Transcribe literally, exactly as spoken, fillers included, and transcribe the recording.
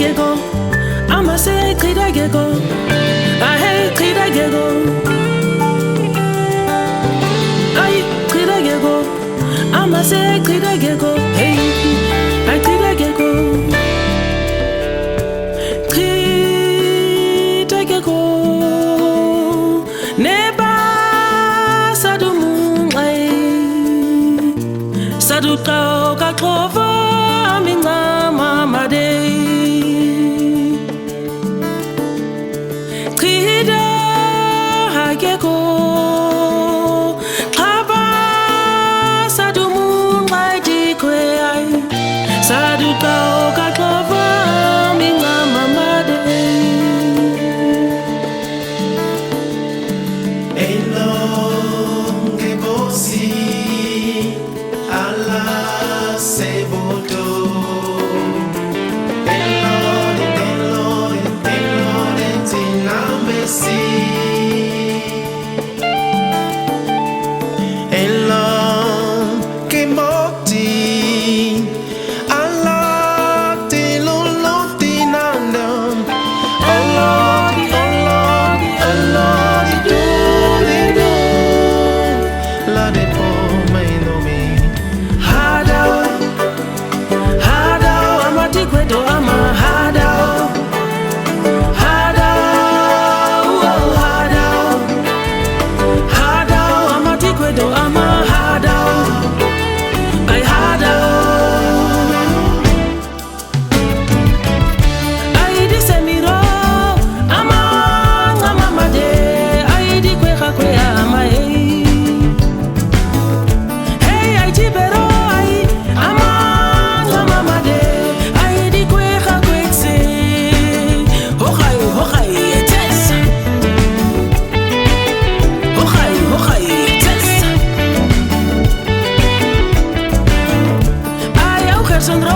Ama se ai qhida keko. Ai qhida keko. Ai qhida keko. Ama se ai qhida keko. Hei, ai qhida keko. Qhida keko. Neba sadu mungai. Sadu qhao ka qhova mi ngama madei. Qhida hakeko. Qhava sadu mungai di kwe ai. Sadu qhao ka qhova mi ngama madei. Elonge bosi ala se boto. Elonge, elonge, elonge tinambesi. Elonge moti. Alati luloti nandam. Alati, alati, alati duli duli. Lati po mai no mi. Hadau, hadau, ama ti kweto ama hadau. Hadau, oh, hadau. Hadau, ama ti kweto ama hadau. Ai hadau. Ai di se miro, ama, ama made, ai di kwe ka kwe ama ei. Hei, ai di bero, ai, ama, ama made, ai di kwe ka kwe se. Hokai, hokai, yes. Hokai, hokai, yes. Ai, au Gerson Ro.